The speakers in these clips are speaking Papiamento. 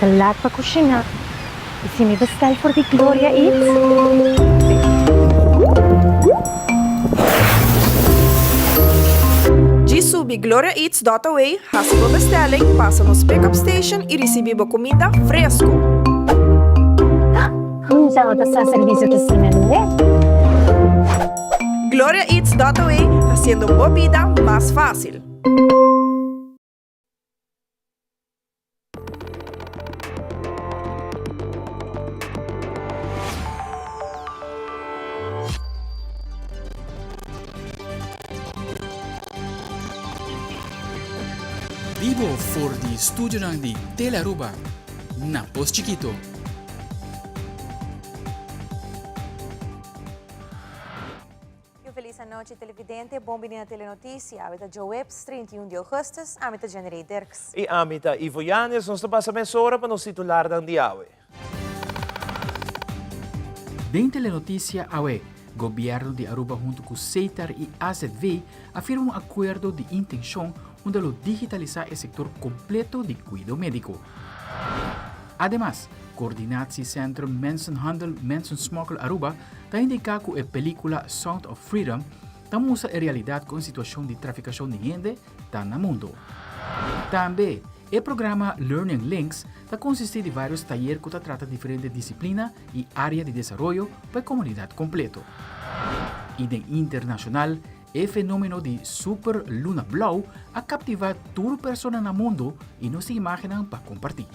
Ta laat pa kushiná. I si mi bestel for di Gloria Eats? Djis subi gloriaeats dot away, hasi bo bestelling, pasa nos pick-up station i risibí bo kuminda fresku. Hunta bo ta sa servisio ta asina lue. Gloriaeats dot away, hasiendo bo bida mas fásil. Bibo for di studionan di Telearuba na Pos Chikito. Y un feliz anochi televidente, bon bini na Telenoticia. Awe ta djoweps 31 di augustus, ami ta Jennerey Dirks. Y ami ta Ivo Yanez, nos ta pasa mesora pa nos titularnan di awe. Den Telenoticia awe, Gobierno di Aruba hunto cu Setar y AZV a firma un acuerdo di intencion unda lo digitalisa e sector completo di cuido medico. Ademas, Coördinatiecentrum Mensenhandel Mensensmokkel Aruba ta indiká ku e pelíkula Sound of Freedom ta mustra e realidat ku un situashon di trafikashon di hende ta na mundu. Tambe, e programa Learning Links ta konsistí di vários tayer ku ta trata diferente disiplina i área di desaroyo pa e komunidat kompleto. I den internashonal, E fenomeno di super luna blou a captiva tur persona na mundo y nos tin imagennan pa comparti.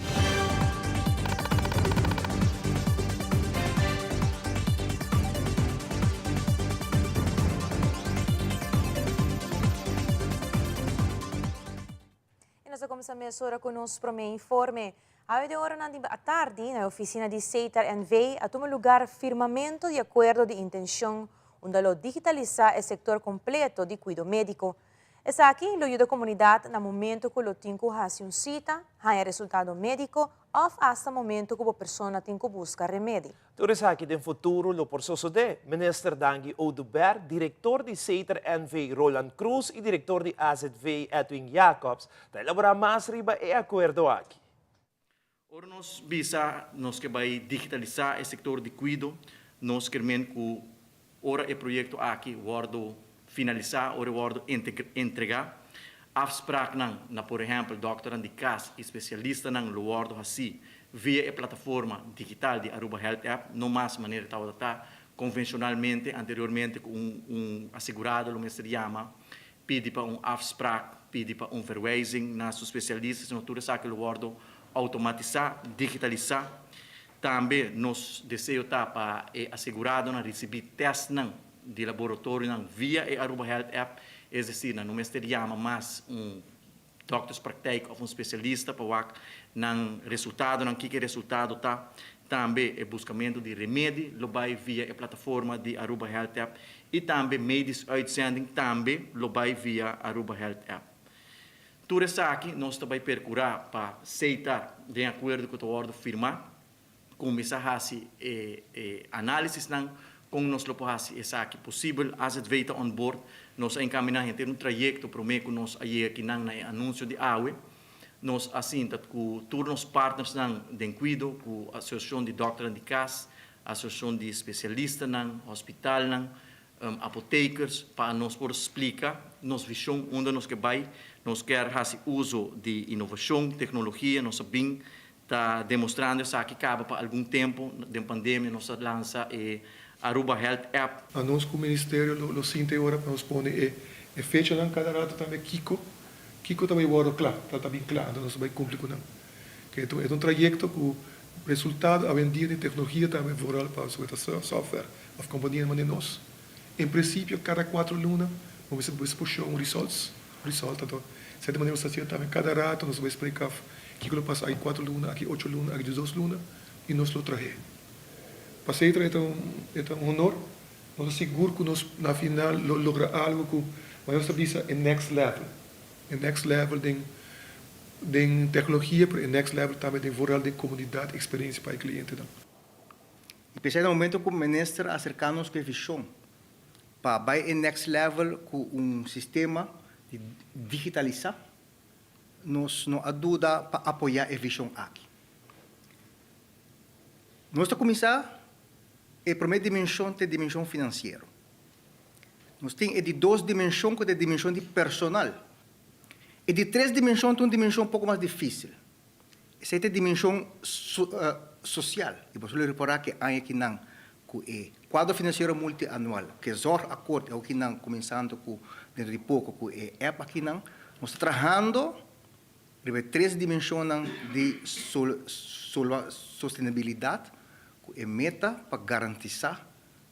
Y nos ta cuminsa mesora cu nos prome informe. Awe den oranan di atardi na e oficina di Setar NV a tuma lugar firmamento di acuerdo di intencion unda lo digitalisa e sector completo di cuido medico. Esaki lo yuda comunidad na momento cu lo tin cu haci un cita, haña resultado medico of hasta momento cu bo persona tin cu busca remedi. Tur esaki den futuro lo por sosodé, Minister Dangui Oduber, Director di Setar NV Roland Croes y Director di AZV Edwin Jacobs ta elabora mas riba e acuerdo aki. Ora nos bisa nos ke bai digitalisá e sektor di kuido, nos ker men ku ora e proyekto aki wòrdu finalisá, ora e wòrdu entregá, afspraaknan na por ehèmpel dòkternan di kas i spesialistanan lo wòrdu hasí via e plataforma digital di Aruba Health App, no mas manera tabata ta konvenshonalmente anteriormente ku un asegurado lo mester yama pidi pa un afspraak, pidi pa un verwijzing na su spesialista, sino tur esaki lo wòrdu outomatisá, digitalisá. Tambe nos deseo ta pa e aseguradonan risibí tèstnan di laboratorionan via e Aruba Health App, es desir nan no mester yama mas un dokterspraktijk òf un spesialista pa wak nan resultadonan, kiko e resultado ta. Tambe e buskamentu di remedi lo bai via e plataforma di Aruba Health App i tambe medisch uitzending tambe lo bai via Aruba Health App. Tur esaki nos ta bai perkurá pa Setar den akuerdo ku ta wòrdu firmá, kuminsá hasi e e análisisnan kon nos lo por hasi esaki posibel. AZV ta on board, nos a enkaminá henter un trayekto promé ku nos a yega kinan na e anunsio di awe. Nos a sinta ku tur nos partnersnan den kuido, ku asosiashon di dòkternan di kas, asosiashon di spesialistanan, hospitalnan, apotekers, pa nos por splika nos vishon, unda nos ke bai. Nos kier hasi uso di inovashon, teknologia, nos a bin ta demostrando esaki kaba pa algun tempu. Den pandemia nos a lansa e Aruba Health App. Anos ku ministerio lo sinta e ora pa nos pone e fechanan kada rato tambe kiko kiko ta bai wòrdu kla, ta bin kla, anto nos ta bai kumpli ku nan. Ke e ta un trayekto ku resultado awendia den teknologia tambe vooral pa loke ta software òf kompanianan manera nos. En prinsipio kada kuatro luna bo mester bo mester por show un results, result anto sierto manera nos ta hasié tambe kada rato nos ta bai spreek af kiko lo pasa aki kuatro luna, aki ocho luna, aki diesdos luna i nos lo trah'é. Pa Setra e ta un e ta un honor, nos ta sigur ku nos na final lo logra algu ku manera nos ta bisa e next level, e next level den den teknologia pero e next level tambe den vooral den komunidat, eksperensia pa e klientenan. I p'esei na momento ku minister a aserká nos ku e vishon pa bai e next level ku un sistema di digitalisá, nos no a duda pa apoyá e vishon aki. Nos ta kuminsá e promé dimenshon ta e dimenshon finansiero. Nos tin e di dos dimenshon ku ta e dimenshon di personal. E di tres dimenshon ta un dimenshon poko mas difísil. Esei ta e dimenshon sosial. I boso lo reporá ku e aña akinan ku e kuadro finansiero multianual, ku e zorgakkoord, e okinan kuminsando ku dentro di poko ku e app akinan, nos ta trahando riba e tres dimenshonnan di sostenibilidat ku e meta pa garantisá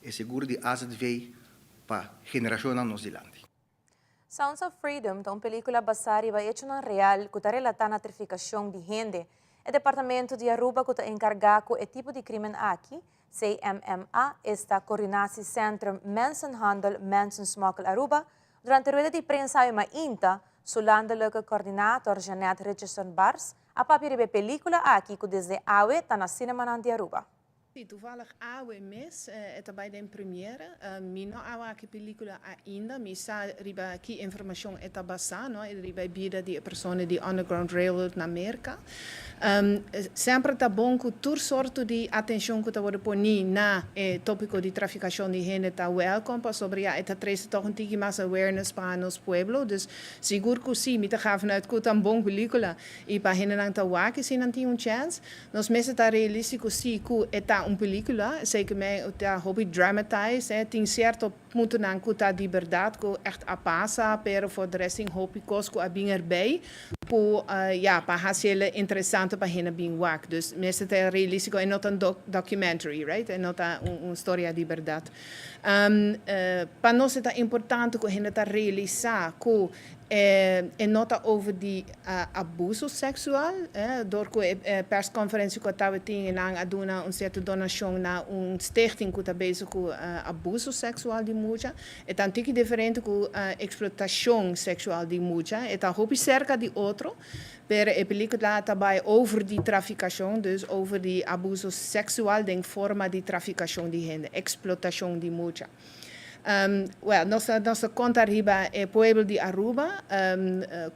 e seguro di azv pa generashonnan nos dilanti. Sounds of Freedom ta un pelicula basa riba echonan real cu ta relata na traficacion di hende. E departamento di Aruba cu ta encarga cu e tipo di crimen aki, CMMA, esta Coördinatie Centrum Mensenhandel Mensensmokkel Aruba, durante rueda di prensa awe mainta, su landelijke coördinator Jeanette Richardson-Bars a papia riba e pelicula aki cu desde awe ta na cinemanan di Aruba. Sí, toevallig awe mes e ta bai den premiere. Mi no a wak e pelicula ainda. Mi sa riba ki informacion e ta basa, no? E riba e bida di e persona di Underground Railroad na Merca. Semper ta bon cu tur sorto di atencion cu ta wordo poni na e topico di traficacion di hende ta welcome, pasobra ya e ta trece toch un tiki mas awareness pa nos pueblo. Dus sigur cu sí, mi ta ga vanuit cu ta un bon pelicula y pa hendenan ta wak si nan tin un chance. Nos mester ta realistico si cu e ta un pelicula, esey cu mei ta hopi dramatized, eh, tin cierto puntonan cu ta di berdad cu echt a pasa, pero for de rest tin hopi cos cu a bin erbij cu ya pa haciele interesante pa hende bin wak. Dus mester ta realistico, e no ta un documentary, right, e no ta un storia di berdad. Pa nos e ta importante cu hende ta realisa cu E no ta over di abuso seksual, dor ku e perskonferensia ku a tabatin nan a duna un sierto donashon na un stichting ku ta bezig ku abuso seksual di mucha. E ta un tiki diferente ku eksplotashon seksual di mucha. E ta hopi serka di otro, pero e pelikula ta bai over di trafikashon, dus over di abuso seksual den forma di trafikashon di hende, eksplotashon di mucha. Well, nos ta nos ta konta riba e pueblo di Aruba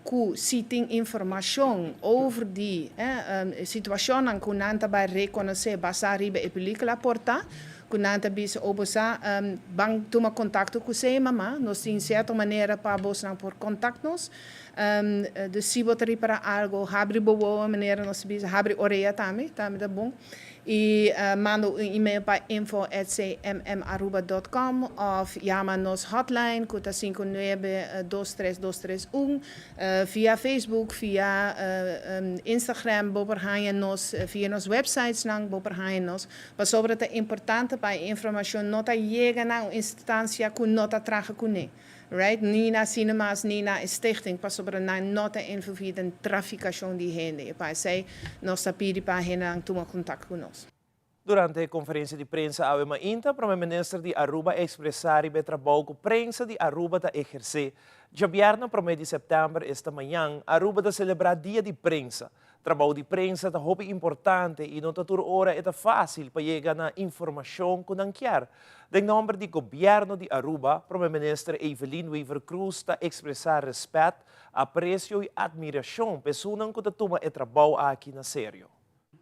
ku si tin informashon over di e situashonnan ku nan ta bai rekonosé basá riba e pelikula por ta ku nan ta bisa o bo sa ban tuma kontakto ku CMMA, nos tin sierto manera pa bosnan por kontakt nos. Dus si bo ta ripará algo habri bo wowo manera nos ta bisa habri orea tambe, tambe ta bon. Y manda un email pa info at cmmaruba dot com of yama nos hotline cu ta sinku nuebe dos tres dos tres un. Via Facebook, via Instagram bo por haña nos, via nos websitesnan bo por haña nos. Pasobra ta importante pa e informacion no ta yega na un instancia cu no ta traha cune. Right? Ni na cinemas ni na e stichting pasobra nan no ta envolvi den traficacion di hende y pa esey nos ta pidi pa hendenan tuma contact cu nos. Durante e conferencia di prensa awe mainta, Prome Minister di Aruba a expresa riba e trabou cu prensa di Aruba ta eherce. Djabièrnè prome di september, esta mañan, Aruba ta celebra Dia di Prensa. Trabou di prensa ta hopi importante y no ta tur ora e ta facil pa yega na informacion cu nan kier. Den nomber di Gobierno di Aruba, Prome Minister Evelyn Wever-Croes ta expresa respet, aprecio y admiracion pa esunnan cu ta tuma e trabou aki na serio.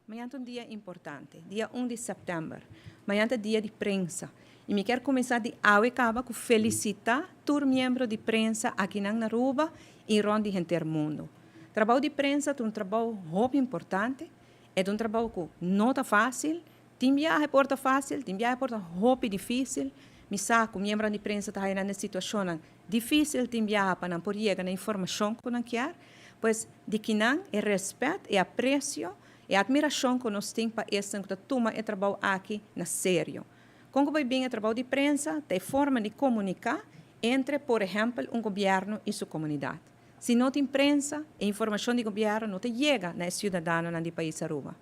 Mañan ta un dia importante, dia un di sèptèmber. Mañan ta dia di prensa. I mi kier kuminsá di awe kaba ku felisitá tur miembro di prensa akinan na Aruba i rònt di henter mundu. Trabou di prensa ta un trabou hopi importante, e ta un trabou ku no ta fásil, tin biaha e por ta fásil, tin biaha e por ta hopi difísil. Mi sa ku miembronan di prensa ta haña nan den situashonnan difísil tin biaha pa nan por yega na informashon ku nan kier. Pues, di kinan e rèspèt, e apresio, e atmirashon ku nos tin pa esnan ku ta tuma e trabou aki na serio. Kon ku bai bin e trabou di prensa ta e forma di komuniká entre, por ehèmpel, un gobièrnu i su komunidat. Si no tin prensa, e informashon di gobièrnu no ta yega na e siudadanonan di pais Aruba.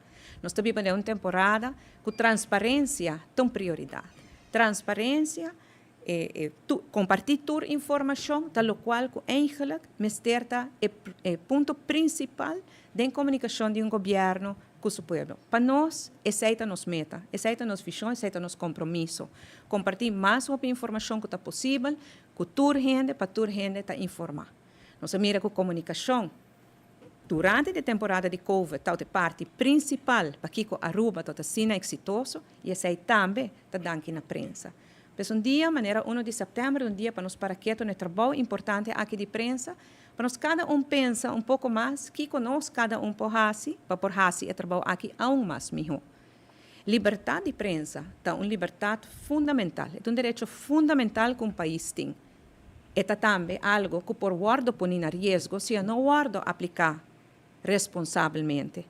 Nos ta biba den un temporada ku transparensia ta un prioridat. Transparensia, e kompartí tur informashon ta lokual ku eigenlik mester ta e punto prinsipal den komunikashon di un gobièrnu ku su pueblo. Pa nos, esei ta nos meta, esei ta nos vishon, esei ta nos kompromiso, kompartí mas hopi informashon ku ta posibel ku tur hende pa tur hende ta informá. Nos a mira ku komunikashon. Durante e temporada di Covid, tabata e parti principal pa kico Aruba tabata asina exitoso y esey tambe ta danki na prensa. Pues un dia, manera 1 di september, un dia pa nos para keto na e trabou importante aki di prensa, pa nos cada un pensa un poco mas kico nos cada un por haci pa por haci e trabou aki aun mas miho. Libertad di prensa ta un libertad fundamental, e ta un derecho fundamental cu un pais tin. E ta tambe algo cu por wordo poni na riesgo si e no wordo aplica responsabelmente.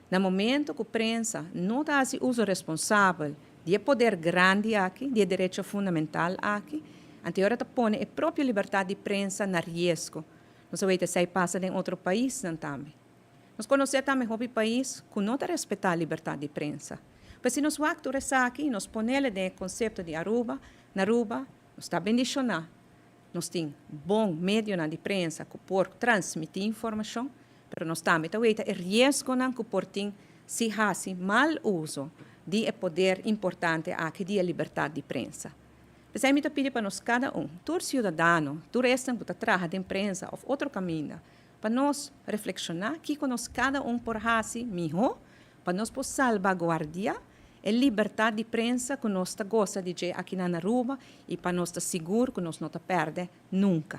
Na momento cu prensa no ta haci uso responsabel di e poder grandi aki, di e derecho fundamental aki, anto e ora ta pone e propio libertad di prensa na riesgo. Nos a weten esey pasa den otro paisnan tambe. Nos conoce tambe hopi pais cu no ta respeta libertad di prensa. Pues si nos wak tur esaki y nos ponele den e concepto di Aruba, na Aruba nos ta bendiciona, nos tin bon medionan di prensa cu por transmiti informacion, pero nos tambe ta weta e riesgonan cu por tin si haci mal uso di e poder importante aki di e libertad di prensa. P'esei mi ta pidi pa nos cada un, tur ciudadano, tur esnan cu ta traha den prensa of otro caminda, Pa nos reflekshoná kiko nos kada un por hasi mihó pa nos por salbaguardiá e libertat di prensa ku nos ta gosa di dje akinan na Aruba i pa nos ta sigur ku nos no ta pèrdè nunka.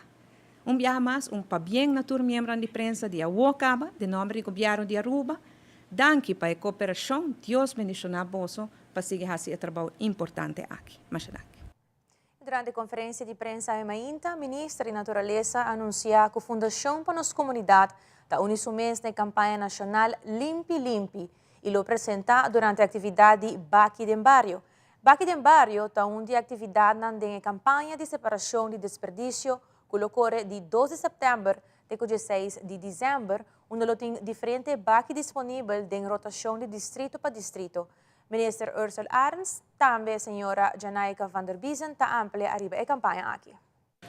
Un biaha mas un pabien na tur miembronan di prensa di awó kaba den nòmber di Gobièrnu di Aruba. Danki pa e koperashon. Dios bendishoná boso pa sigui hasi e trabou importante aki. Masha danki. Durante conferencia di prensa awe mainta, Minister di Naturalesa a anuncia cu Fundacion pa Nos Comunidad ta uni su mes na e campaña nacional Limpi Limpi y lo presenta durante actividad di Baki den Bario. Baki den Bario ta un di e actividadnan den e campaña di separacion di desperdicio cu lo core di 2 di september te cu 16 di december, unda lo tin diferente baki disponibel den rotacion di distrito pa distrito. Minister Ursell Arends, tambe señora Janaika van der Biezen ta amplia ariba e campaña aki.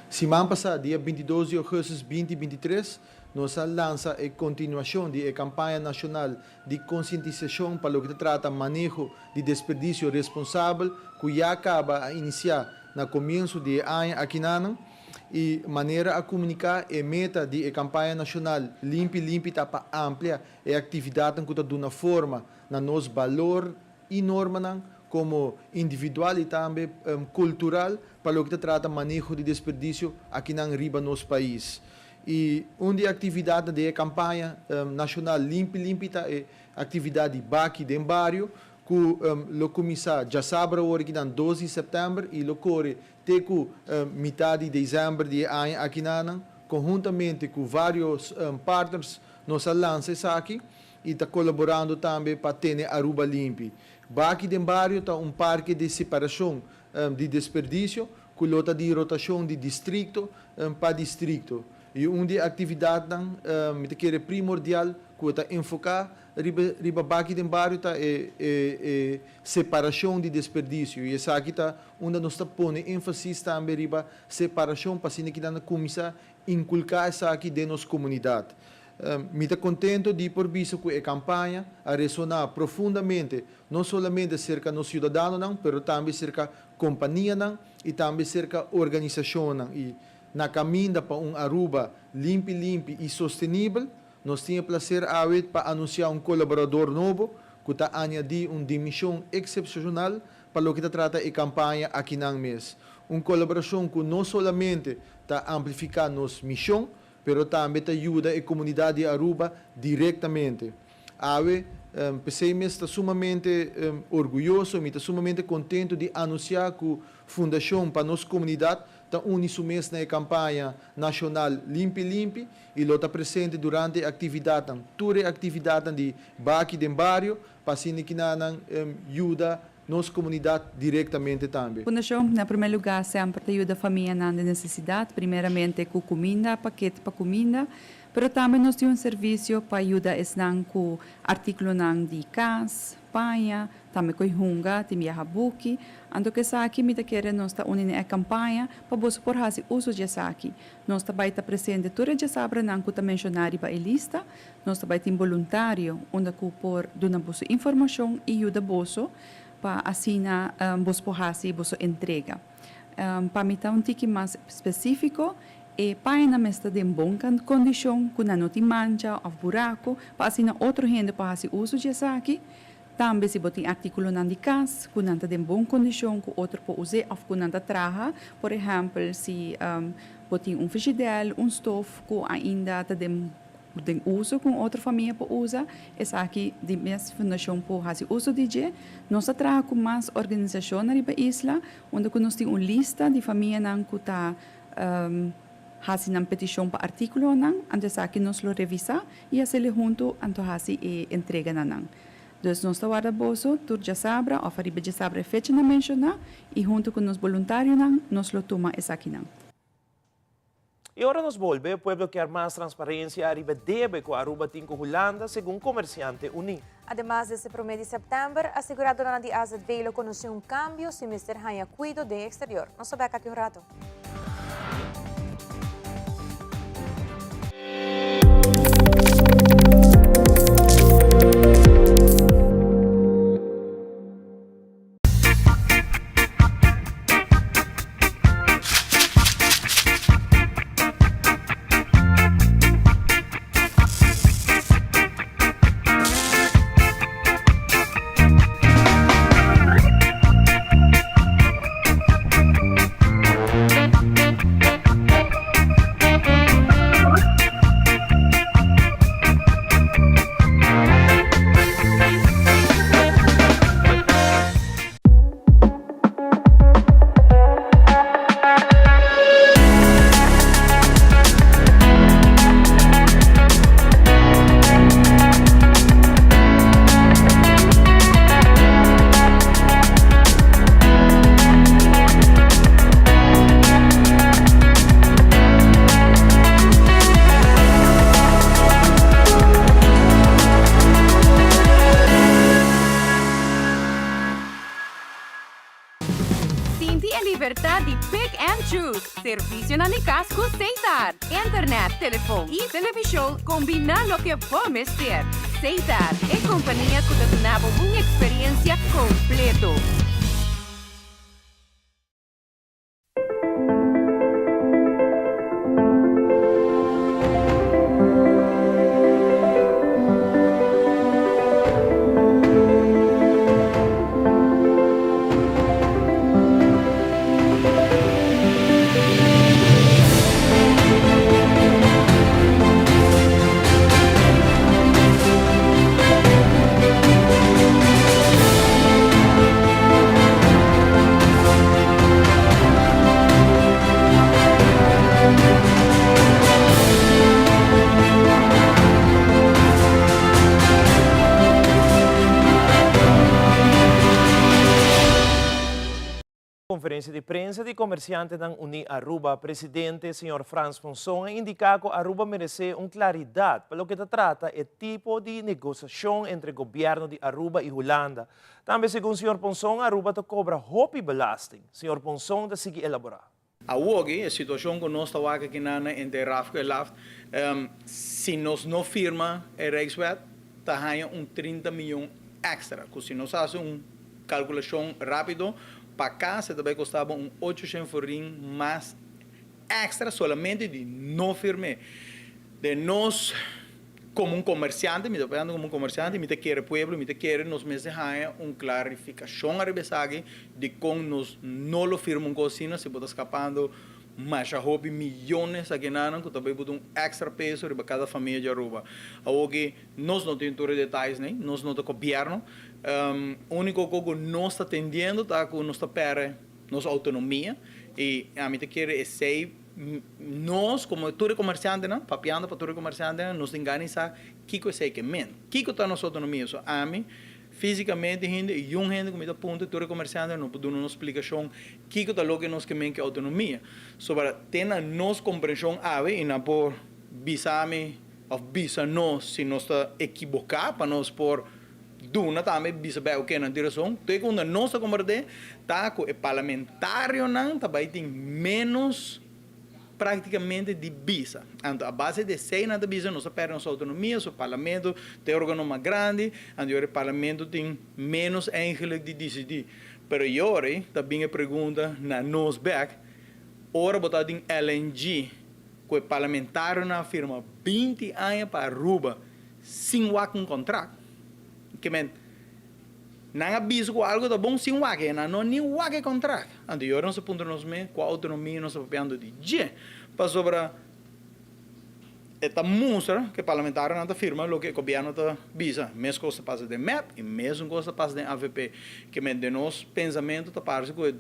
Siman pasá, dia 22 di ougùstùs 2023, nos a lansa e kontinuashon di e kampaña nashonal di konsientisashon pa loke ta trata maneho di desperdisio responsabel ku ya kaba a inisiá na komienso di e aña akinanan. I manera a komuniká, e meta di e kampaña nashonal Limpi Limpi ta pa amplia e aktividatnan ku ta duna forma na nos balor i normanan komo individual i tambe kultural pa loke ta trata maneho di desperdisio akinan riba nos pais. I un di e aktividatnan den e kampaña nashonal Limpi Limpi ta e aktividat di Baki den Bario ku lo kuminsá djasabra awor akinan 2 di sèptèmber i lo kore te ku mitá di desèmber di e aña akinanan. Konhuntamente ku vários partners nos a lansa esaki. Y ta colaborando tambe pa tene Aruba limpi. Baki den Bario ta un parke di separacion di desperdicio cu lo ta di rotacion di districto pa districto. Y un di e actividadnan mi ta kere primordial cu ta enfoca riba riba Baki den Bario ta e e separacion di desperdicio y esaki ta unda nos ta pone enfasis tambe riba separacion pa asina kinan cuminsa inculca esaki den nos comunidad. Mi ta contento di por bisa cu e campaña a resona profundamente no solamente cerca nos ciudadanonan pero tambe cerca companianan y tambe cerca organisacionnan y na caminda pa un Aruba limpi limpi y sostenibel. Nos tin e placer awe pa anuncia un colaborador nobo cu ta añadi un dimension excepcional pa loke ta trata e campaña akinan mes. Un colaboracion cu no solamente ta amplifica nos mision pero tambe ta yuda e comunidad di Aruba directamente. Awe, p'esey mes ta sumamente orguyoso, mi ta sumamente contento di anuncia cu Fundacion pa Nos Comunidad ta uni su mes na e campaña nacional Limpi Limpi y lo ta presente durante e actividadnan, tur e actividadnan di Baki den Bario, pa asina kinanan yuda nos comunidad directamente tambe. Fundacion, na prome lugar, semper ta yuda famianan den necesidad, primeramente cu cuminda, pakete pa cuminda, pero tambe nos tin un servicio pa yuda esnan cu articulonan di cas, paña, tambe cu e hunga, tin biaha buki. Anto cu esaki mi ta kere nos ta uni na e campaña pa boso por haci uso di esaki. Nos ta bay ta presente tur e djasabranan cu ta menciona riba e lista. Nos ta bai tin boluntario unda ku por duna boso informashon i yuda boso pa asina boso por hasi boso entrega. Pa mi ta un tiki mas spesífiko, E pañanan mester den bon kondishon, ku nan no tin mancha òf buraku, pa asina otro hende por hasi uso di esaki. Tambe si bo tin artíkulonan di kas ku nan ta den bon kondishon ku otro por us'é òf ku nan ta traha, por ehèmpel si bo tin un frishidèl, un stof ku ainda ta den den uso ku un otro famia por usa, esaki di mes fundashon por hasi uso di dje. Nos ta traha ku mas organisashonnan riba isla unda ku nos tin un lista di famianan ku ta hasi nan petishon pa artíkulonan, anto esaki nos lo revisá i hasel'e huntu anto hasi e entrega na nan. Dus nos ta warda boso tur djasabra òf ariba djasabra e fechanan menshoná i huntu ku nos boluntarionan nos lo tuma esakinan. I ora nos bolbe, pueblo kier mas transparencia ariba debe cu Aruba tin cu Hulanda, segun Comerciante Uní. Ademas, desde promé di sèptèmber, aseguradonan di AZV lo konosé un kambio si mester haña kuido den eksterior. Nos ta bèk aki un ratu. Sinti e libertad di pick and choose. Servicionan di cas cu Setar. Internet, telefon y television combina loke bo mester. Setar, e compania cu ta duna bo un experiencia completo. Conferencia di prensa di Comerciantenan Uní Aruba, presidente señor Frans Ponson a indica cu Aruba merece un claridad pa loke ta trata e tipo di negociacion entre gobierno di Aruba y Hulanda. Tambe segun señor Ponson Aruba ta cobra hopi belasting. Señor Ponson ta sigui elabora. Awoki, e situacion cu nos ta wak akinan entre RAF cu e LAFT, si nos no firma e Rijkswet, ta haña un 30 miyon extra, cu si nos haci un calculacion rapido, pa cas e ta bay costa bo un 800 florin mas extra solamente di no firm'é. Den nos como un comerciante, mi ta pensando como un comerciante, mi ta kere pueblo, mi ta kere nos mester haña un clarificacion ariba esaki dicon nos no lo firma un cos asina si bo ta scapando masha hopi miyones akenanan cu ta bay buta un extra peso riba cada famia di Aruba. Awoki nos no tin tur e detayes ney, nos no ta gobierno, unico co cu nos ta tendiendo ta cu nos ta perde nos autonomia y ami ta kere esey nos como tur e comerciantenan, papiando pa tur e comerciantenan, nos tin gana di sa kico esey ke men. Kico ta nos autonomia? So ami fisicamente hende y un hende cu mi ta puntra tur e comerciantenan no por duna nos splicacion kico ta loke nos ke men ke autonomia. So para te na nos comprension awe y nan por bisa mi of bisa nos si nos ta ekiboca pa nos por duna tambe bisa bay oke nan tin rason. Te ku unda nos ta komprendé ta ku e parlamentarionan ta bay tin ménos práktikamente di bisa. Anto a base di esei nan ta bisa nos a pèrdè nos outonomia, so parlamento ta e organo mas grandi, anto yora e parlamento tin ménos eigenlik di disidí. Pero yora ta bin e pregunta na nos bèk, ora bo ta tin LNG. Ku e parlamentarionan a firma 20 aña pa Aruba sin wak un kontrakt. Ke men, nan a bisa ku algu ta bon sin wak e, nan no ni wak e kontrakt. Anto yora nos a puntra nos mes kua outonomia nos ta papiando di dje, pasobra e ta mustra ku e parlamentarionan ta firma loke e gobièrnu ta bisa. Mes kos ta pasa den mep i mesun kos ta pasa den avp. Ke men, den nos pensamentu ta parse ku e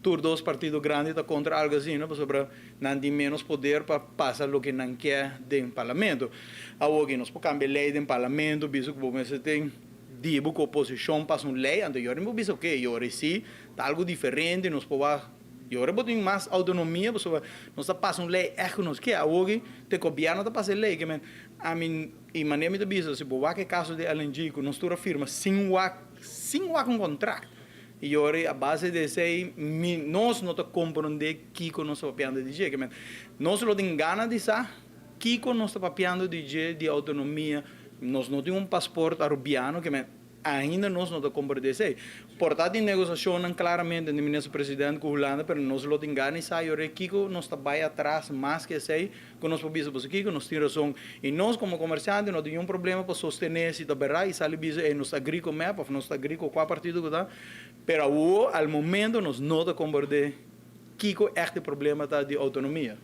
Tur dos partido grandi ta kontra algu asina pasobra nan tin ménos poder pa pasa loke nan ke den parlamento. Awoki nos por kambia lei den parlamento, bisa ku bo mester tin dibu ku oposishon pasa un lei, anto yora bo bisa oke, yora si ta algu diferente, nos por wak, yora bo tin mas outonomia pasobra nos ta pasa un lei ègt ku nos ke. Awoki te gobièrnu ta pasa e lei, ke men ami i manera mi ta bisa si bo wak e kaso di LNG ku nos tur a firma sin wak sin wak un kontrakt. I ora a base di esei mi nos no ta komprondé kiko nos ta papiando di dje. Ke men, nos lo tin gana di sa kiko nos ta papiando di dje di outonomia. Nos no tin un pasport arubiano, ke men, ainda nos no ta komprondé esei. Por ta tin negosiashonnan klaramente entre minister president ku Hulanda, pero nos lo tin gana di sa i ora kiko nos ta bai atras mas ke esei ku nos por bisa pasobra kiko nos tin rason. I nos komo komersiante no tin niun problema pa sostené si ta bèrdat i sali bisa ey nos ta agrí ku mep òf nos ta agrí ku kua partido ku ta, pero awor al momento nos no ta komprendé kiko ègt e problema ta di outonomia.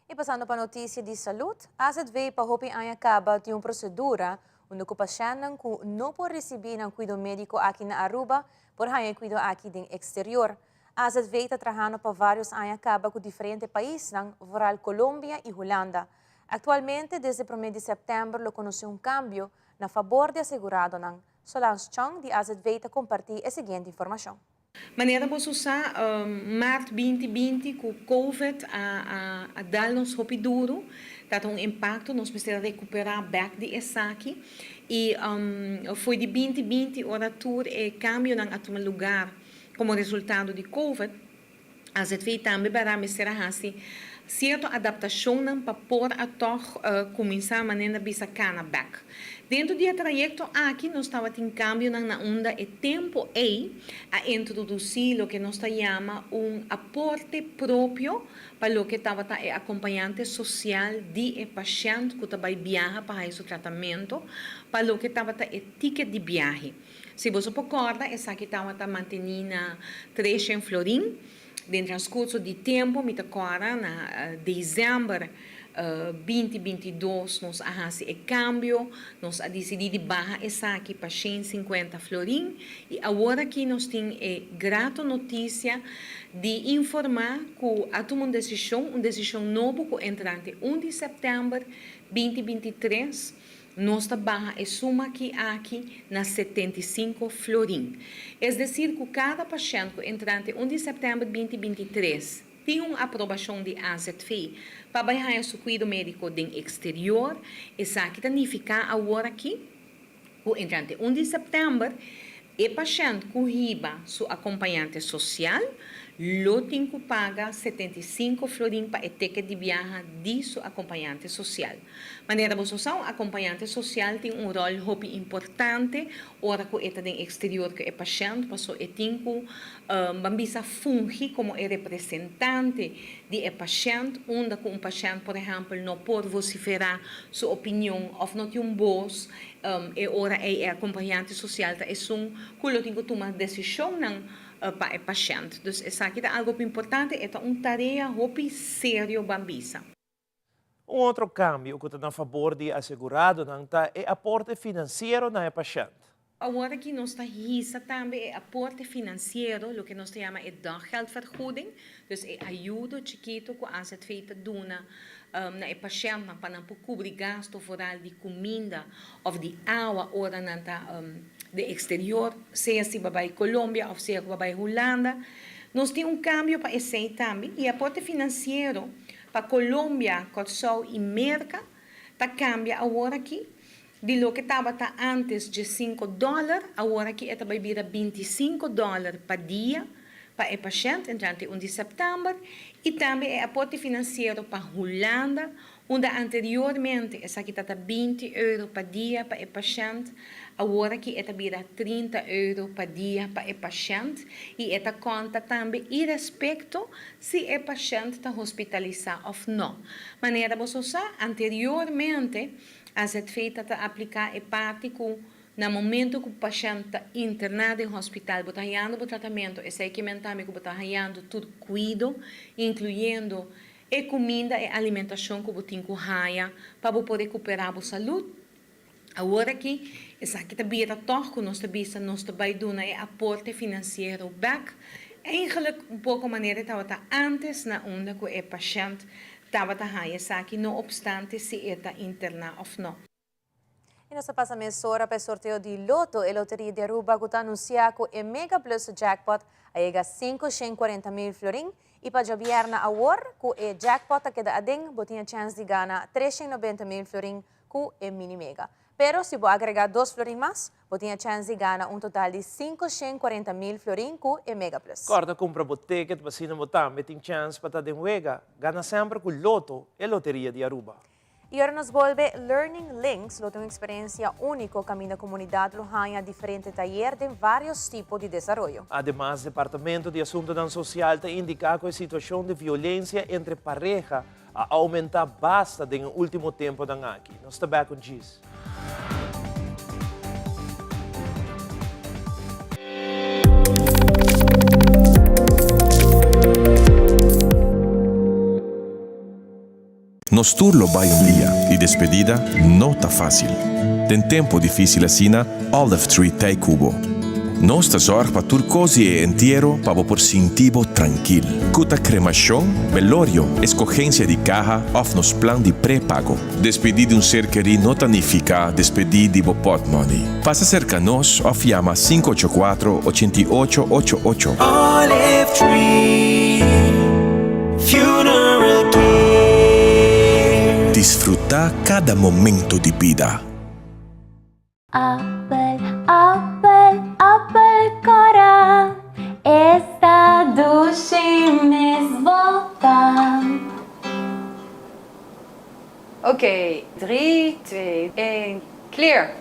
I pasando pa notisia di salud, azv pa hopi aña kaba tin un prosedura unda ku pashèntnan ku no por risibí nan kuido médiko aki na Aruba por haña e kuido aki den eksterior. Azv ta trahando pa vários aña kaba ku diferente paisnan, vooral Colombia i Hulanda. Aktualmente desde promé di sèptèmber lo konosé un kambio na fabor di aseguradonan. Solange Chong di azv ta kompartí e siguiente informashon. Manera boso sa, mart 2020 ku Covid a a dal nos hopi duru, ta ta un impakto, nos mester a rekuperá bèk di esaki i fo'i di 2020 ora tur e kambionan a tuma lugar komo resultado di Covid, Azv tambe bèrda mester a hasi sierto adaptashonnan pa por a tòg kuminsá manera bisa kana bèk. Dentro di e trayekto aki nos tabatin kambionan na unda e tempu ei a introdusí loke nos ta yama un aporte propio pa loke tabata e akompañante sosial di e pashènt ku ta bai biaha pa haña su tratamentu pa loke tabata e tiket di biahe. Si boso por corda, esaki tawata manteni na treshen florin. Den transcurso di tempo, mi ta corda na december 2022 nos a haci e cambio, nos a dicidi di baha esaki pa 150 florin y awor aki nos tin e grato noticia di informa cu a tuma un decision, un decision nobo cu entrante 1 di september 2023, Nos ta baha e suma ki aki na 75 florin. Es desir ku kada pashènt ku entrante 1 di sèptèmber 2023 tin un aprobashon di AZV pa bai haña su kuido médiko den eksterior, esaki ta nifiká awor aki ku entrante 1 di sèptèmber e pashènt ku hiba su akompañante sosial lo tin ku paga 75 florin pa e teket di biaha di su akompañante sosial. Manera boso sa, un akompañante sosial tin un ròl hopi importante ora ku e ta den eksterior ku e pashènt, paso e tin ku, ban bisa, fungi komo e representante di e pashènt, unda ku un pashènt, por ehèmpel, no por vosiferá su opinion òf no tin un bos, e ora ei e akompañante sosial ta esun ku lo tin ku tuma desishonnan pa e pashènt. Dus esaki ta algu hopi importante, e ta un tarea hopi serio, ban bisa. Un otro kambio ku ta na fabor di e aseguradonan ta e aporte finansiero na e pashènt. Awor aki nos ta hisa tambe e aporte finansiero, loke nos ta yama e daggeldvergoeding, dus e ayudo chikito ku AZV ta duna na e pashèntnan pa nan por kubri gasto vooral di kuminda òf di awa ora nan ta den eksterior, sea si bo a bai Colombia òf sea ku bo a bai Hulanda. Nos tin un kambio pa esei tambe i e aporte finansiero Pa Colombia, Kòrsou i Merka ta kambia aworaki, di loke tabata ántes 15 dòler, aworaki e ta bai bira 25 dòler pa dia pa e pashènt entrante 1 di sèptèmber, i tambe e aporte finansiero pa Hulanda. Unda anteriormente esaki ta ta 20 euro pa dia pa e pashènt, awor aki e ta bira 30 euro pa dia pa e pashènt i e ta konta tambe irespekto si e pashènt ta hospitalisá òf nò. Manera boso sa, anteriormente AZV ta ta apliká e parti ku na momento ku pashènt ta interná den hospital bo ta hañando bo tratamentu, esei ke men tambe ku bo ta hañando tur kuido, inkluyendo e kuminda, e alimentashon ku bo tin ku haña pa bo por rekuperá bo salud. Awor aki, esaki ta bira tòg ku nos ta bisa nos ta bai duna e aporte finansiero bèk, eigenlijk un poko manera e tabata ántes na unda ku e pashènt tabata haña esaki no opstante si e ta interná òf nò. Y nos ta pasa mesora pa e sorteo di Lotto, e loteria di Aruba cu ta anuncia cu e Mega Plus Jackpot a yega 540 mil florin y pa djabierna awor cu e jackpot ta keda aden bo tin e chens di gana 390 mil florin cu e Mini Mega. Pero si bo agrega dos florin mas, bo tin e chens di gana un total di 540 mil florin cu e Mega Plus. Corda cumpra bo ticket pa asina bo tambe tin chens pa ta den wega. Gana semper cu Lotto, e loteria di Aruba. Y ora nos bolbe Learning Links lo ta un experiencia unico caminda comunidad lo haña diferente tayer den varios tipo di desaroyo. Ademas, Departamento di Asuntonan Social ta indica cu e situacion di violencia entre pareha a aumenta basta den e ultimo temponan aki. Nos ta back un djis. Nos tur lo bai un dia y despedida no ta facil. Den tempo dificil asina, Olive Tree t'ey cu bo. Nos ta zorg pa tur cos di e entiero pa bo por sinti bo trankil. Cu ta cremacion, velorio, escogencia di caha of nos plan di prepago. Despedi di un ser keri no ta nifica despedi di bo potmoney. Pasa cerca nos of yama 584 88 ocho ocho. Olive Tree Funeral Care. Disfruta cada momento di bida. Appel, appel, appel cora, esta dushi mes bota. Ok, 3, 2, 1, clear!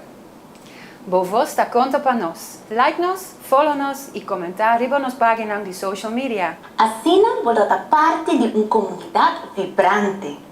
Bo voz ta konta pa nos. Like nos, follow nos i komentá riba nos paginan di social media. Asina bo lo ta parti di un komunidat vibrante.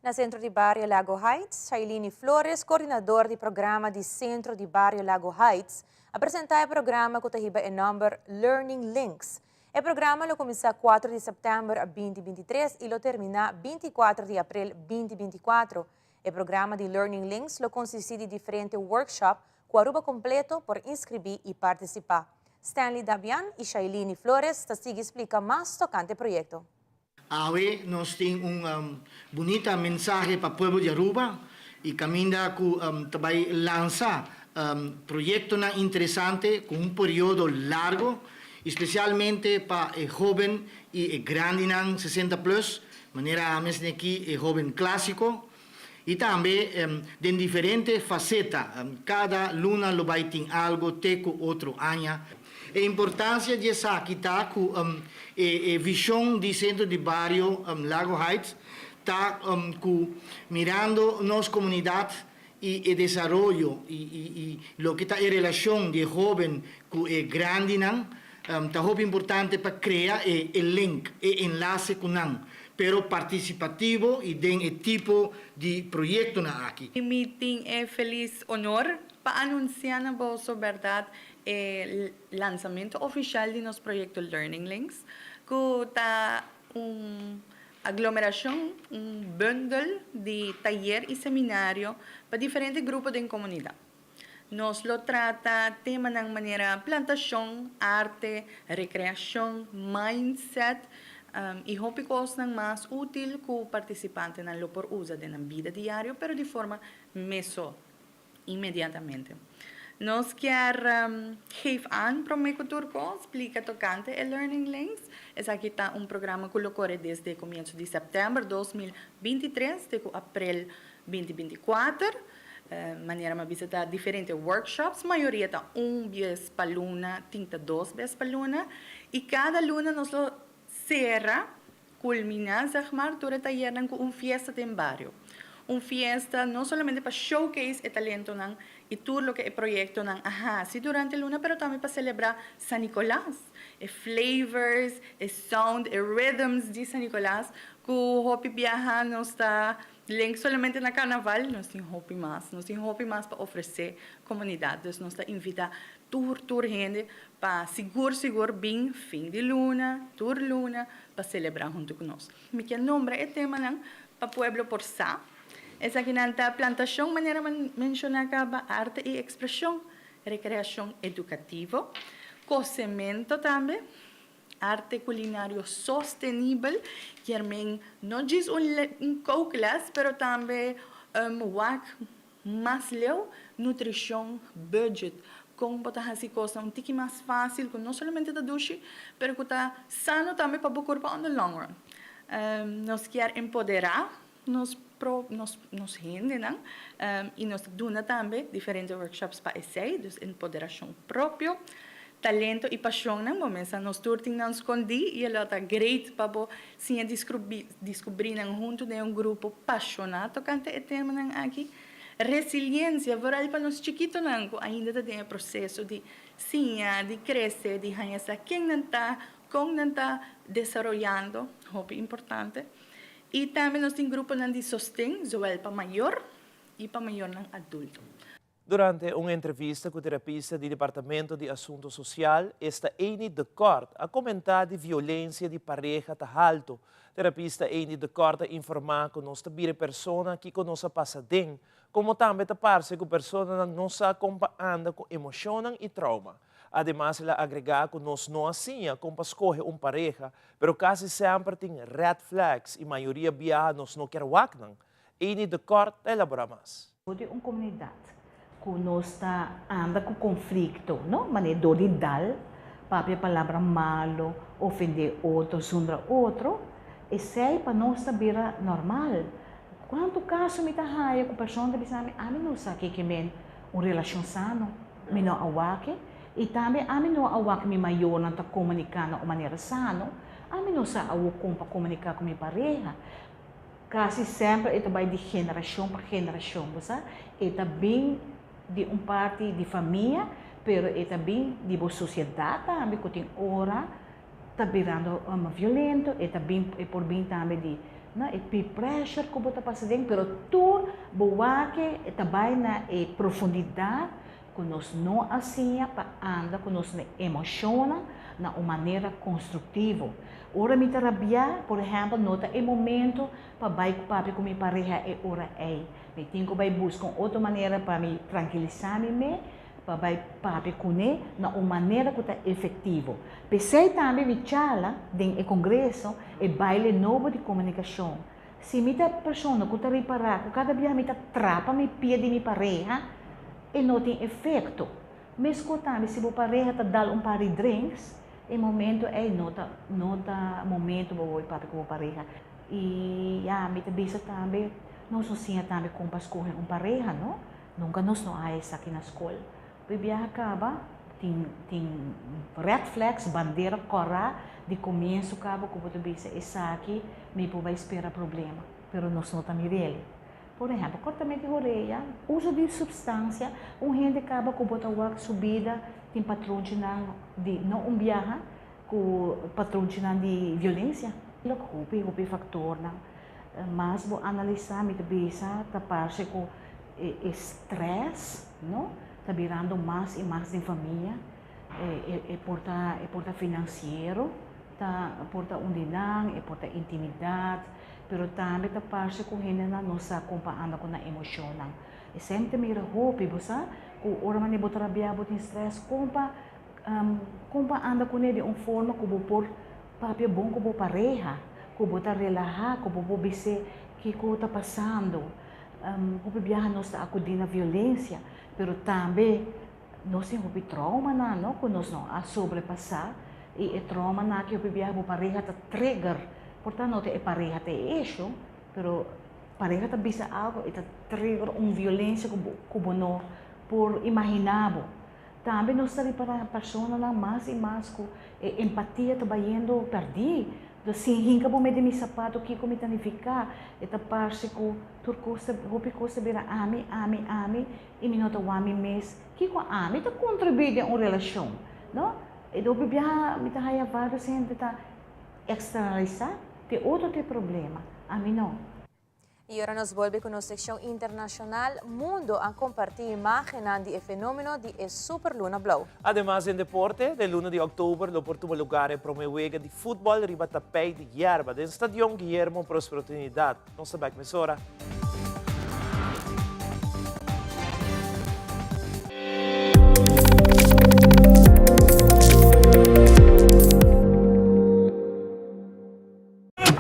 Na Centro di Bario Lago Heights, Shailini Flores, coordinador di programa di Centro di Bario Lago Heights, a presenta e programa cu ta hiba e nomber Learning Links. E programa lo cuminsa 4 di september 2023 y lo termina 24 di april 2024. E programa di Learning Links lo consisti di diferente workshop cu Aruba completo por inscribi y participa. Stanley Dabian y Shailini Flores ta sigui splica mas tocante e proyecto. Awe nos tin un bunita mensahe pa pueblo di Aruba y caminda cu ta bay lansa proyectonan interesante cu un periodo largo y specialmente pa e hoben y e grandinan 60 plus, manera a mensene aki e hoben clasico y tambe den diferente faceta. Cada luna lo bay tin algo te cu otro aña. E importancia di esaki ta cu e vision di Centro di Bario Lago Heights ta cu mirando nos comunidad y e desaroyo y loke ta e relacion di e hoben cu e grandinan ta hopi importante pa crea e link, e enlace cu nan. pero partisipativo i den e tipo di proyektonan aki. Mi tin e felis honor pa anuncia na boso berdad e lansamento oficial di nos proyecto Learning Links, cu ta un aglomeracion, un bundel di tayer y seminario pa diferente grupo den comunidad. Nos lo trata temanan manera plantacion, arte, recreacion, mindset y hopi cosnan mas util cu participantenan lo por usa den nan bida diario pero di forma meso inmediatamente. Nos kier geef aan prome cu tur cos splica tocante e Learning Links. Esaki ta un programa cu lo core desde comienzo di september 2023 te cu april 2024. Manera mi a bisa ta diferente workshops, mayoria ta un bes pa luna, tin ta dos bes pa luna y cada luna nos lo cera, culmina zeg maar, tur e tayernan cu un fiesta den bario. Un fiesta no solamente pa showcase e talentonan y tur loke e proyectonan a haci durante luna, pero tambe pa celebra San Nicolas, e flavors, e sound, e rhythms di San Nicolas cu hopi biaha nos ta Link solamente na Carnaval, nos tin hopi mas. Nos tin hopi mas pa ofrece comunidad. Dus nos ta invita tur tur hende pa sigur sigur bin fin di luna, tur luna, pa celebra hunto cu nos. Mi kier nombra e temanan pa pueblo por sa. Esakinan ta plantacion manera mi menciona caba, arte y expresion, recreacion educativo, cocemento tambe, Arte culinario sostenibel kier men no djis un kookles pero tambe wak mas leu, nutricion, budget, con bo ta haci cosnan un tiki mas facil cu no solamente ta dushi pero cu ta sano tambe pa bo curpa on the long run. Nos kier empodera nos nos hendenan y nos ta duna tambe diferente workshops pa esey, dus empoderacion propio, talento y pasionnan, bo mester nos tur tin nan scondi y e lo ta great pa bo siña descubri nan hunto den un grupo pasiona tocante e temanan aki. Resiliencia, vooral pa nos chikitonan cu ainda ta den e proceso di siña, di crece, di haña sa ken nan ta, con nan ta desaroyando, hopi importante. Y tambe nos tin gruponan di sosten, zowel pa mayor y pa mayornan adulto. Durante un entrevista cu terapista di Departamento di Asunto Social, esta Amy de Kort, a comenta di violencia di pareha ta halto. Terapista Amy de Kort a informa cu nos ta bira e persona kico nos a pasa den, como tambe ta parce cu personanan no sa con pa anda cu emocionnan y trauma. Ademas el a agregá ku nos no a siña kon pa skohe un pareha, pero kasi semper tin red flags i mayoria biaha nos no kier wak nan. Amy de Kort ta elaborá mas. Di un komunidat ku nos ta anda ku konflikto, no? Manera dor di dal, papia palabra malo, ofendé otro, zundra otro, esei pa nos ta bira normal. Kuantu kaso mi ta haya ku persona ta bisa mi, ami no sa kiko men un relashon sano. Mi no a wak e, i tambe ami no a wak mi mayornan ta komuniká na un manera sano. Ami no sa awor kon pa komuniká ku mi pareha. Kasi semper e ta bai di generashon pa generashon, bo sa. E ta bin di un parti di famia, pero e ta bin di bo sosiedat tambe ku tin ora ta birando violento, e ta bin, e por bin tambe di no e peer pressure ku bo ta pasa den, pero tur bo wak e ta bai na e profundidat ku nos no a siña pa anda ku nos emoshonnan na un manera konstruktivo. Ora mi ta rabiá, por ehèmpel, no ta e momento pa bai papia ku mi pareha e ora ei. Mi tin ku bai buska un otro manera pa mi trankilisá mi mes pa bai papia kuné na un manera ku ta efektivo. P'esei tambe mi charla den e kongreso e baile nobo di komunikashon. Si mi ta persona ku ta ripará ku kada biaha mi ta trapa mi pia di mi pareha, e no tin efekto. Meskos tambe si bo pareha ta dal un par di drinks, e momento ei no ta no ta momento pa bo bai papia ku bo pareha. I ya, mi ta bisa tambe nos no siña tambe kon pa skohe un pareha, no? Nunka nos no a esaki na skol. Hopi biaha kaba tin tin red flags, bandera kòrá di komienso kaba ku bo ta bisa esaki mi por bai spera problema, pero nos no ta mir'el. Por ehèmpel, kòrtamento di horea, uso di supstansia, un hende kaba ku bo ta wak su bida tin patronchinan di no un biaha ku patronchinan di violensia. Hopi hopi faktornan. Mas bo analisá mi ta bisa ta parse ku e strès no ta birando mas i mas den famia. E por ta e por ta finansiero, ta por ta un di nan, e por ta intimidat, pero tambe ta parse ku hendenan no sa kon pa anda ku nan emoshonnan. Esei mi ta mira hopi, bo sa, ku ora manera bo ta rabiá bo tin strès kon pa kon pa anda kuné di un forma ku bo por papia bon ku bo pareha, ku bo ta relahá, ku bo por bis'é kiko ta pasando. Hopi biaha nos ta akudí na violensia, pero tambe nos tin hopi traumanan, no, ku nos no a sobrepasá i e traumanan aki hopi biaha bo pareha ta trigger, por ta no ta e pareha ta e esho, pero pareha ta bisa algo i ta trigger un violensia ku bo ku bo no por imaginá bo. Tambe nos ta ripará personanan mas i mas ku e empatia ta bayendo pèrdí. Enton sin hinka bo mete mi sapato kiko mi ta nifiká? E ta parse ku tur kos ta hopi kos ta bira ami, ami, ami i mi no ta wak mi mes kiko ami ta kontribuí den un relashon, no? E hopi biaha mi ta haya vários hende ta eksternalisá te otro ta e problema, ami no. Y ora nos bolbe cu nos seccion internacional, mundo a comparti imagennan di e fenomeno di e superluna blauw. Ademas den deporte, den luna di october lo por tuma lugar e prome wega di futbol riba tapijt di yerba den Stadion Guillermo Prospero Trinidad. Nos ta bek mesora.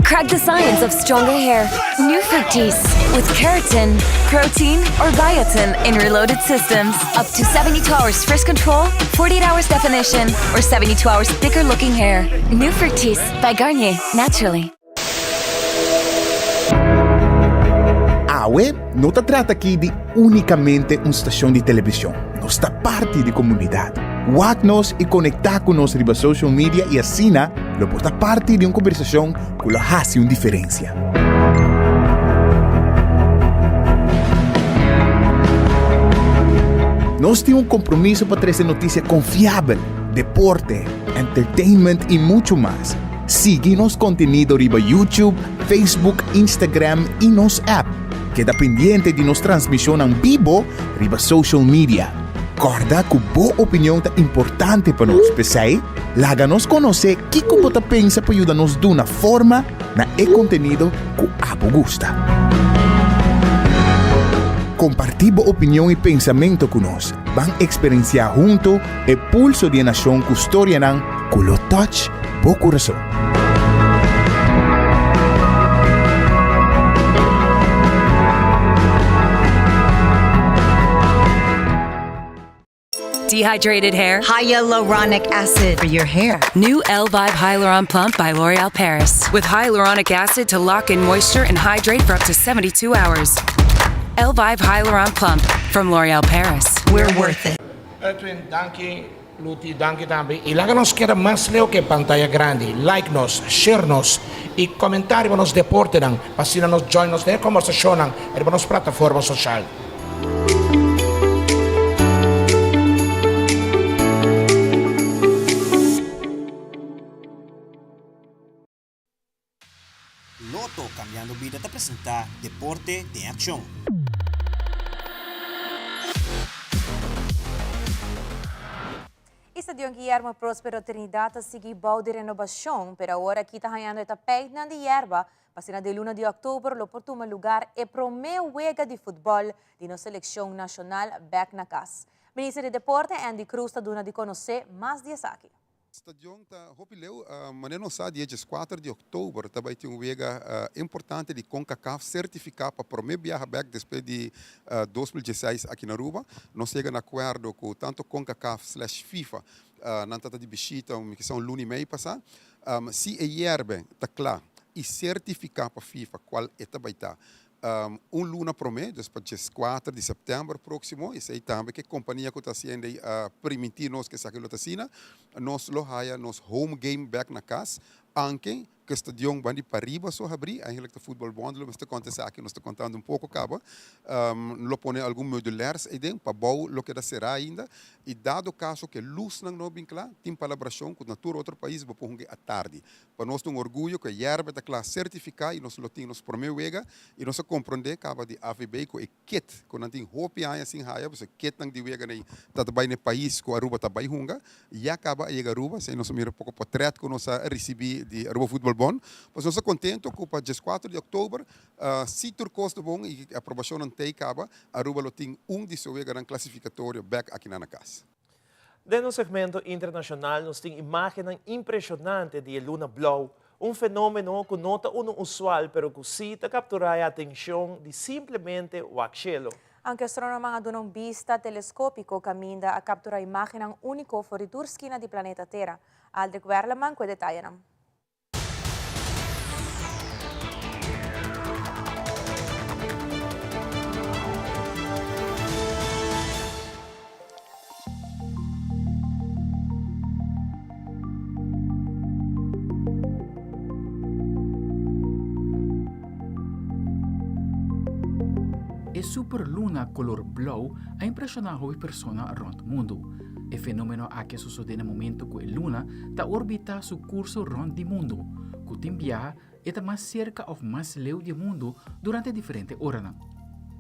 Crack the science of stronger hair. New Fructis with keratin, protein, or biotin in reloaded systems. Up to 72 hours frizz control, 48 hours definition, or 72 hours thicker looking hair. New Fructis by Garnier, naturally. Awe no ta trata aki di únikamente un stashon di televishon, nos ta parti di komunidat. Wak nos i konektá ku nos riba social media i asina lo por ta parti di un kombersashon ku lo hasi un diferensia. Nos tin un kompromiso pa trese notisia konfiabel, deporte, entertainment i muchu mas. Sigui nos kontenido riba YouTube, Facebook, Instagram i nos app. Keda pendiente di nos transmishonnan bibo riba social media. Kòrda ku bo opinion ta importante pa nos, p'esei laga nos konosé kiko bo ta pensa pa yuda nos duna forma na e kontenido ku abo gusta. Kompartí bo opinion i pensamentu ku nos. Ban eksperensiá huntu e pulso di e nashon ku storianan ku lo touch bo kurason. Dehydrated hair? Hyaluronic acid for your hair. New L-Vibe Hyaluron Plump by L'Oreal Paris. With hyaluronic acid to lock in moisture and hydrate for up to 72 hours. L-Vibe Hyaluron Plump from L'Oreal Paris. We're worth it. Edwin, danki, Luti, danki tambe. I laga nos keda mas leu ku e pantaya grandi. Like nos, share nos i komentá riba nos deportenan pa asina nos join nos den e kombersashonnan riba nos plataforma soshal. Lotto Cambiando Bida ta presenta Deporte den Accion. E Stadion Guillermo Prospero Trinidad ta sigui bou di renobacion, pero awor aki ta hañando e tapijtnan di yerba pa asina den luna di october lo por tuma lugar e prome wega di futbol di nos seleccion nacional bek na cas. Minister di Deporte Andy Croes ta duna di conoce mas di esaki. Stadion ta hopi leu. Manera nos sa dia dieskuater di oktober ta bai tin un wega importante di Concacaf sertifiká pa promé biaha bèk despues di 2016 aki na Aruba. Nos yega na akuerdo ku tantu Concacaf slash FIFA nan ta ta di bishita mi kisa un luna i mei pasá. Si e yerbe ta kla i sertifiká pa FIFA kual e ta bai ta Un luna promé, dus pa dieskuater di sèptèmber próksimo, esei tambe ku e kompania ku ta hasiendo ei a primintí nos ku esaki lo ta asina, nos lo haya nos home game bèk na kas, anke. ku e stadion ban di pariba so habrí, eigenlijk ta Voetbal Bond lo mester konta esaki, nos ta kontando un poko kaba. Lo pone algun modulairs eiden, pabou lo keda será ainda. I dado kaso ku e lusnan no bin kla, tin palabrashon ku na tur otro pais bo por hunga e atardi. Pa nos ta un orguyo ku e yerba ta kla sertifiká i nos lo tin nos promé wega i nos a komprondé kaba di AVB ku e kit ku nan tin hopi aña sin haya, pasobra e kitnan di wega nei ta ta bai na e pais ku Aruba ta bai hunga, ya kaba a yega Aruba. Esei nos a mira poko potrèt ku nos a risibí di Aruba Voetbal Bond. Pues nos ta kontento ku pa dieskuater di òktober si tur kos ta bon i aprobashonnan t'ei kaba, Aruba lo tin un di su weganan klasifikatorio bèk akinan na kas. Den nos segmento internacional nos tin imagennan impresionante di e luna blou, un fenomeno cu no ta uno usual pero cu si ta captura e atencion di simplemente wak cielo. Aunke astronoman a duna un bista telescopico caminda a captura imagennan unico for di tur skina di planeta Tera. Aldrich Werleman cu e detayenan. E superluna color blauw a impresiona hopi persona rond mundo. E fenomeno aki a sosode na momento cu e luna ta orbita su curso rond di mundo, cu tin biaha e ta mas cerca of mas leu di e mundo durante diferente oranan.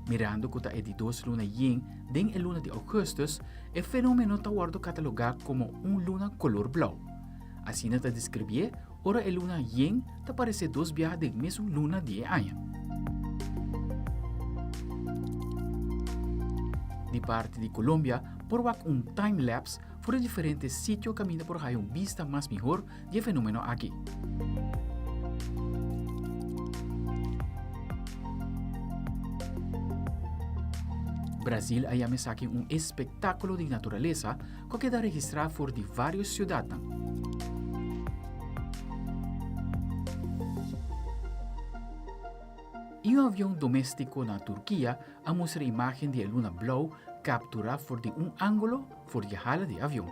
Mirando cu ta e di dos luna yen den e luna di augustus, e fenomeno ta wordo cataloga como un luna color blauw. Asina ta describié ora e luna yen ta parece dos biaha den mesun luna di e aña. Di parti di Colombia por wak un time-lapse for di diferente sitio kaminda por haya un bista mas mihor di e fenomeno aki. Brazil a yama esaki un espektákulo di naturalesa ku a keda registrá for di vários siudatnan. I un avion doméstiko na Turkia a mustra imágen di e luna blou kapturá for di un ángulo for di hala di avion.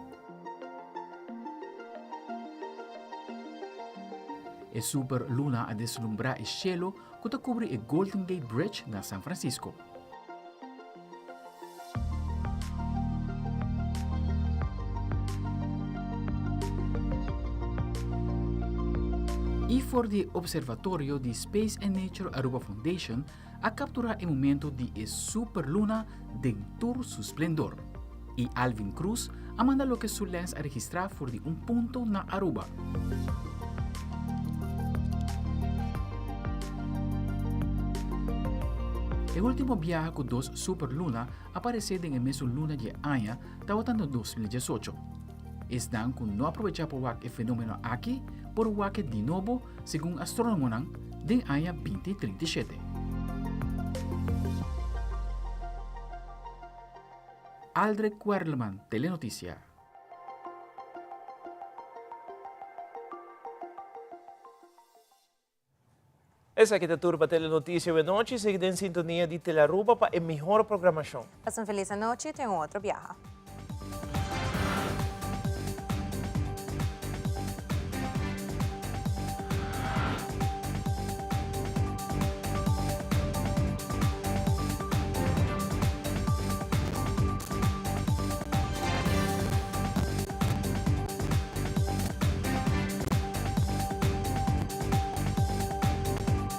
E super luna a deslumbrá e shelu ku ta kubri e Golden Gate Bridge na San Francisco. I for di Observatorio di Space and Nature Aruba Foundation a kapturá e momento di e super luna den tur su splendor. I Alvin Cruz a manda loke su lens a registrá for di un punto na Aruba. E último biaha ku dos super luna a paresé den e mesun luna di e aña tabata na 2018. Esnan ku no a probechá pa wak e fenómeno aki por wak e di nobo segun astrónomonan den aña 2037. Aldrich Werleman, Telenoticia. Esaki ta tur pa Telenoticia awe nochi. Sigui den sintonia di Telearuba pa e mihor programacion. Pasa un feliz anochi, te un otro biaha.